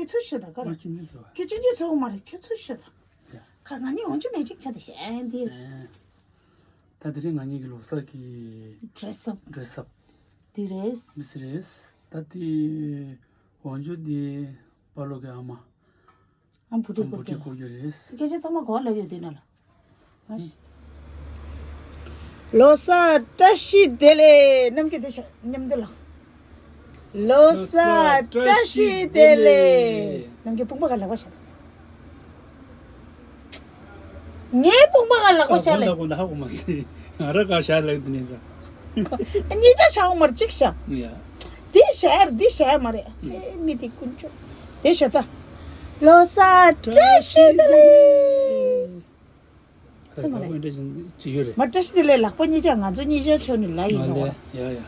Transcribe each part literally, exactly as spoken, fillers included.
ཁྱོད་ཚུར་ཤོད་དང་ག་རེ། ཁྱོད་ཆུང་ཆུང་ཚོ་མ་རེད། ཁྱོད་ཚུར་ཤོད་དང་། ཁ་ང་གཉིས་འོང་ཆུ་མེད་ཅིག་ཆ་དེ་ཤན་དེ། ད་དེ་རིང་ང་གཉིས་ཀྱི་ལོ་གསར་གྱི་ཌེ་སི་ཨབ། ཌེ་སི་ཨབ། དེ་རེད། མི་སི་རེད། ད་དེ་འོང་ཆུ་དེ་པ་ལོ་གི་ཨ་མ། ཨ་བུ་ཏྲི་ཨ་བུ་ཏྲི་བསྐོ་རྒྱུ་རེད། སྐད་ཆ་ཚང་མ་གོ་ལབ་ཡོད་དུས་ན་ལ། ལོ་གསར་བཀྲ་ཤིས་བདེ་ལེགས། རྣམ་རྒྱལ་དེ་ཤ་མཉམ་དུ་ལ། ལོ་གསར་བཀྲ་ཤིས་བདེ་ལེགས། རྣམ་རྒྱལ་དཔུང་པ་ག་ལག་པ་བཞག་ངའི་དཔུང་པ་ག་ལག་པ་བཞག་ལེ། ད་ཧ་གོ་མ་སི། ང་ར་ག་བཞག་ལེ་དེ་ནས་ས། གཉིས་ཆ་ཆའོ་མར་གཅིག་བཞག་ཡ། འདི་བཞག་འདི་བཞག་མ་རེད། ཚེ་མི་དེ་ཀུན་སྤྱོད། དེ་བཞག་ད། ལོ་གསར་བཀྲ་ཤིས་བདེ་ལེགས། ཚེ་མ་རེད། ཅི་ཡོད་རེད། མ་བཀྲ་ཤིས་བདེ་ལེགས་ལག་པ་གཉིས་ཆ་ང་ཚོ་གཉིས་ཆ་ཆོ་ནི་ལ་ཡིན་ནོ། ཡ་ཡ།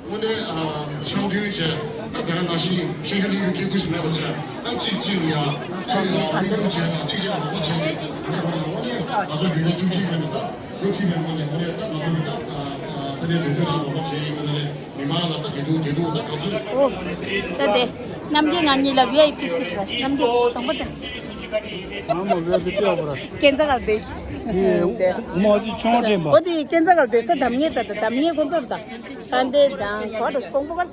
དངོས་གནས་འཆམ་མཐུན་བྱས། ད་དེ་ག་ནང་བཞིན་ཤེས་རྒྱུ་གླེང་རྒྱུ་སྐད་ཁུ་ཞིག་མེད་པ་བྱས། ད་གཅིག་གཅིག་ལ་ཡ་སུ་ཡ་ལྷོད་ལྷོད་བྱས་དང་གཅིག་གཅིག་ལ་རོགས་པ་བྱས་ཏེ། དེ་ནས་ཁོ་རང་དངོས་གནས་ང་ཚོ་རྒྱུན་ལས་བཅུ་གཅིག་གི་ནི་ད་བློ་ཁྲིད་པའི་ངོས་ནས་དངོས་གནས་ད་ང་ཚོ་གི་ད་ས་ཆའི་འདོད་སྤྱོད་ལ་རོགས་པ་བྱས་ཡིན་པ་ན་རེད། མི་མང་ལ་ད་དེ་འདུག་དེ་འདུག་ད་ག་ཚོད། ཨོ། ད་དེ་རྣམ་རྒྱལ་ང་གཉིས་ལ་ཝི་ཨའི་པི་སི་ཊི་རེད། རྣམ་རྒྱལ་དང་པོ་དང་། ཨ་མ་ཝི་ཨའི་པི་ཅི་ཨོ་བ་ར། ཀན་ཛ་གལ་དེ། དེ་མ་ཟི་ཆུང་དྲན་པ། ཨོ་དེ་ཀན་ཛ་གལ་དེ་ས་འདམ་ངེས་ད་ད་འདམ་ངེས་ཁོ་ཚོར་ད། ད་འདི་དང་གོ་ད་ཀོང་པོ་གལ།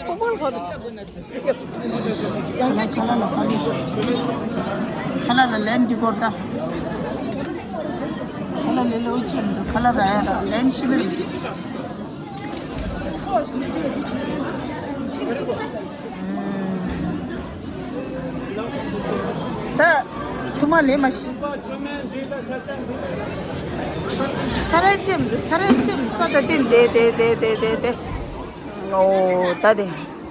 ཀོང་པོ་གལ་ཁོ་ད། ཁ་ལ་ཁ་ལ་ལ་ཁ་ལ་ལ་ལན་འདི་སྐོར་ད། ཁ་ལ་ལེ་ལོ་ཆེན་འདུག་ཁ་ལ་ར་ཡ་ར་ལན་ཤི་བི་རི། ད་ཐུ་མ་ལེ་མ་ཤི། ཚ་རེ་ཅེམ་ཚ་རེ་ཅེམ་ས་ད་ཅེམ་དེ་དེ་དེ་དེ་དེ་དེ། ཨོ་ད་དེ་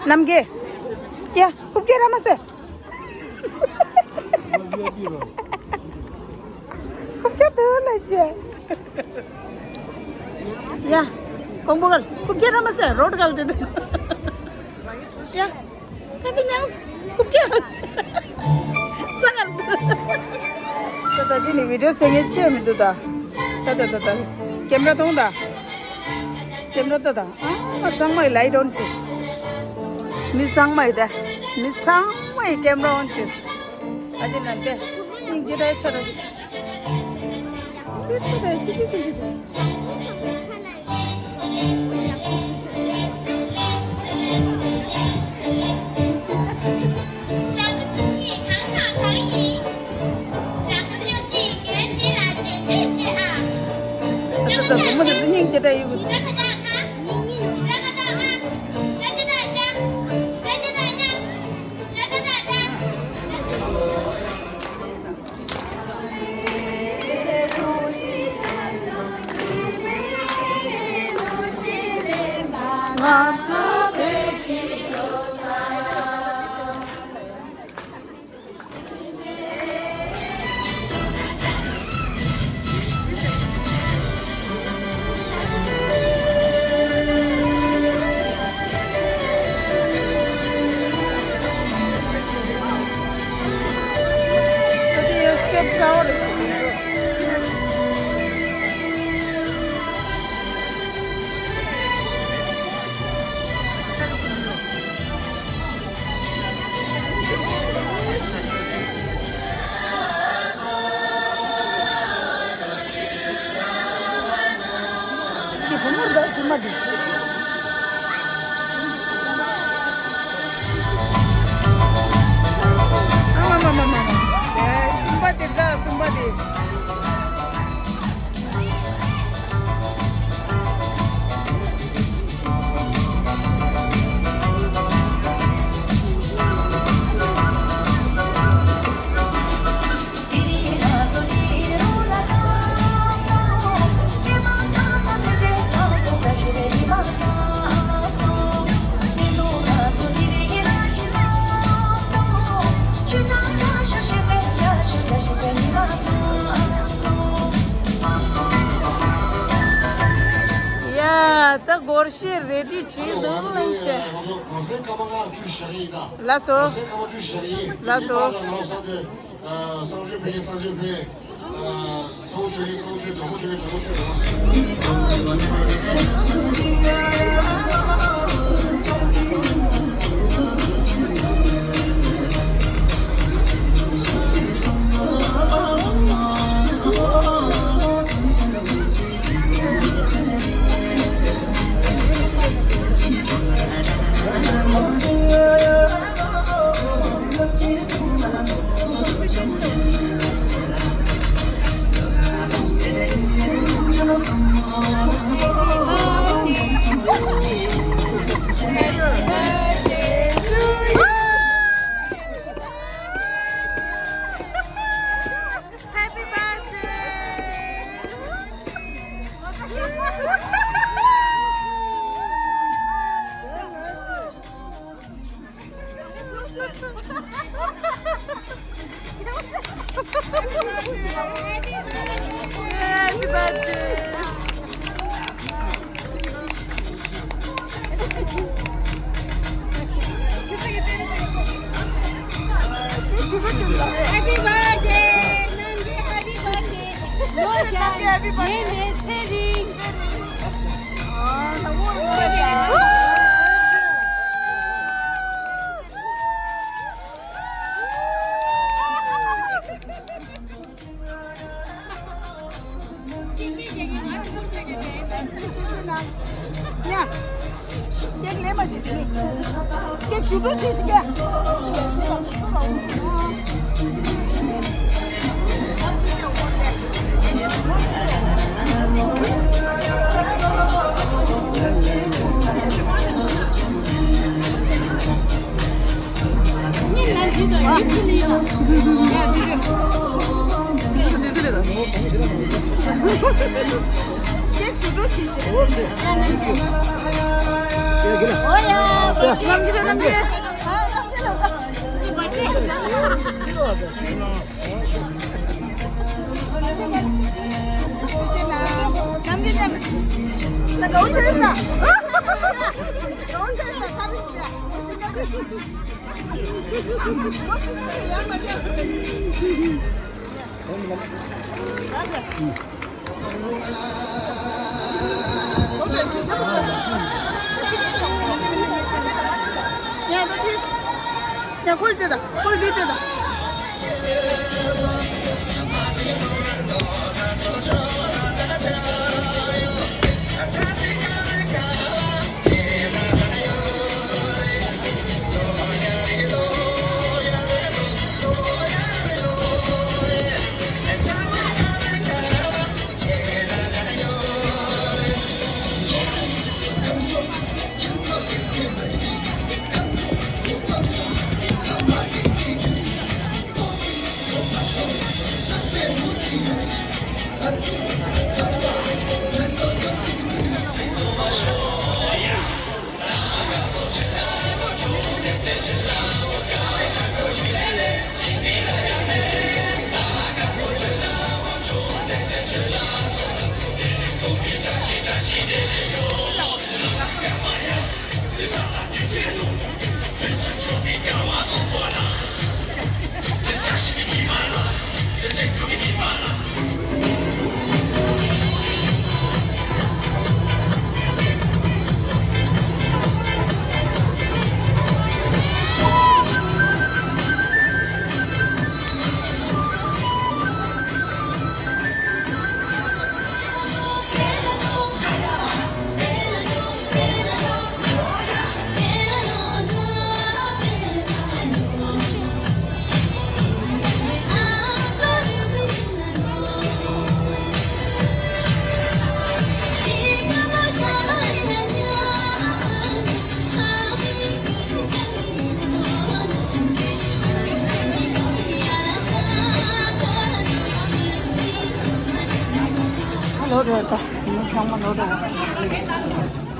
རྣམ་རྒྱལ། ཡ་རྐུབ་རྒྱག་ར་མ་ཟེར། རྐུབ་རྒྱག་དུ་ལ་ཅེ། ཡ། ཀོང་པོ་གལ་རྐུབ་རྒྱག་ར་མ་ཟེར་རོད་གལ་དེ་དུ། ཡ། ཀ་ཏི་ཉང་། རྐུབ་རྒྱག་ས་གལ་དུ། ད་ད་ཅི་ནི་བི་ཌིའོ་སེ་ངེ་ཅེ་མི་འདུག་ད། ད་ད་ད་ད། ཀེམ་ར་ཐོང་ད། ཀེམ་ར་ད་ད། ཨ་ཚང་མའི་ལའི་ཊི་ཨོན་བྱས། མི་ཚང་མའི་ད། མི་ཚང་མའི་ཀེམ་ར་ཨོན་བྱས། ཨ་ཅེ་ན་ཏེ། སྙིང་རྗེ་རེ་ཆ་རེ། ཏེ་ཆ་རེ་ཅི་ཅི་ཅི་ཅི། ཨ་ད་ད་ད་མ་ད་སྙིང་རྗེ་རེ་ཡོད། ཡ། ད་སྒོར་གཞས་རེ་ཌི་བྱེད་འདུག་ལན་ཆེ། ལགས་སོ། ལགས་སོ། ལས་མེད་ཚེ་རིང་། ཉ། སྐད་ལས་མ་བྱེད་དེ་ནི། སྐད་ཞུ་སྤྲོ་བྱེད་ཤིག་ག་ལོ་རེ་ད་མི་ཚང་མ་ལོ་རེ།